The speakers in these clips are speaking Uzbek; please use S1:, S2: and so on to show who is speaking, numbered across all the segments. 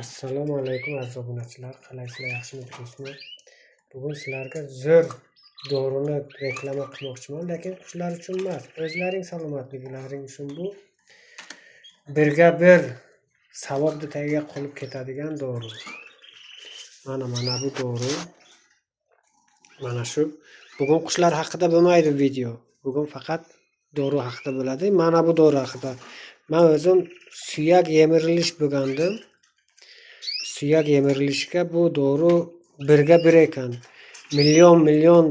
S1: Assalomu alaykum, aziz obunachilar, qalaysizlar, yaxshimi, tinchmi? Bugun sizlarga zo'r dorini reklama qilmoqchiman, lekin qushlar uchun emas, o'zlaring salomatliklaring uchun. Bu birga bir savobni tagiga qolib ketadigan dori. Mana bu dori. Mana shu. Bugun qushlar haqida bo'lmaydi video. Bugun faqat dori haqida bo'ladi. Mana bu dori haqida. Man o'zim suyak yemirilish bo'lgandim. Suyak yemirilishga bu dori birga bir ekan. Million million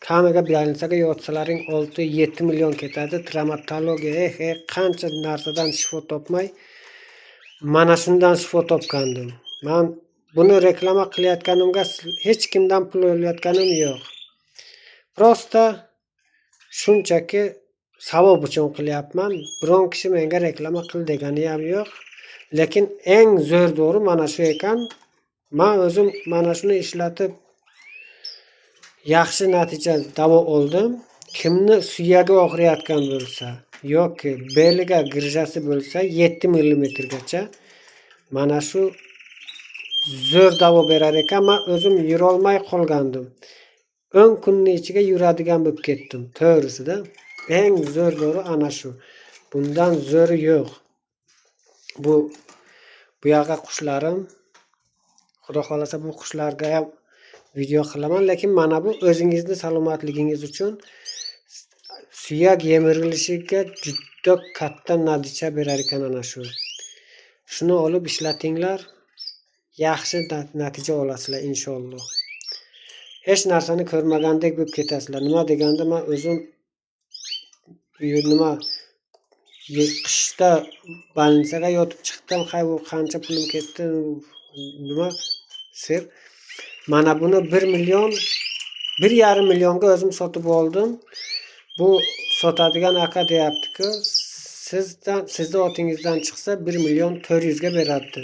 S1: kamiga больница ga yotsalaring 6-7 million ketadi. Travmatologiya, eh, qancha narsadan shifo topmay, mana shundan shifo topgandim. Man buni reklama qilayotganimga hech kimdan pul olayotganim yo'q. Просто shunchaki savob uchun qilyapman. Biron kishi menga reklama qil degani ham yo'q. Lekin eng zo'r dori mana shu ekan. Man o'zim mana shuni ishlatib yaxshi natija, davo oldim. Kimni suyagi og'riyotgan bo'lsa yoki beliga грыжа si bo'lsa 7 millimetrgacha, mana shu zo'r davo berar ekan. Man o'zim yurolmay qolgandim. 10 kunni ichiga yuradigan bo'lib ketdim. To'g'risida eng zo'r dori ana shu. Bundan zo'ri yo'q. Bu buyog'i qushlarim. Xudo xohlasa, bu qushlarga ham video qilaman, lekin mana bu o'zingizni salomatligingiz uchun suyak yemirilishiga juda katta natija berar ekan ana shu. Shuni olib ishlatinglar, yaxshi natija olasizlar inshaalloh. Hech narsani ko'rmagandek bo'lib ketasizlar. Nima deganda, man o'zim nima, qishda больница ga yotib chiqdim. Hay, u qancha pulim ketdi, nima sir. Mana buni 1 million, 1,5 millionga o'zim sotib oldim. Bu sotadigan aka deyaptiku, sizdan, sizni otingizdan chiqsa, 1 million 400ga beradi.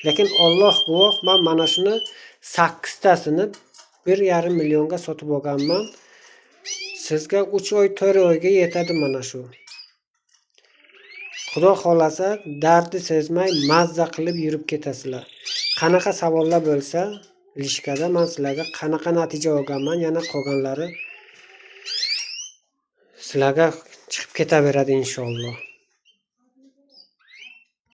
S1: Lekin Olloh guvoh, man mana shuni sakkiztasini 1,5 millionga sotib olganman. Sizga 3 oy, 4 oyga yetadi mana shu. Xudo xohlasa, dardi sezmay, mazza qilib yurib ketasizlar. Qanaqa savollar bo'lsa, личка da man sizlarga qanaqa natija olganman, yana qolganlari sizlarga chiqib ketaveradi inshaalloh.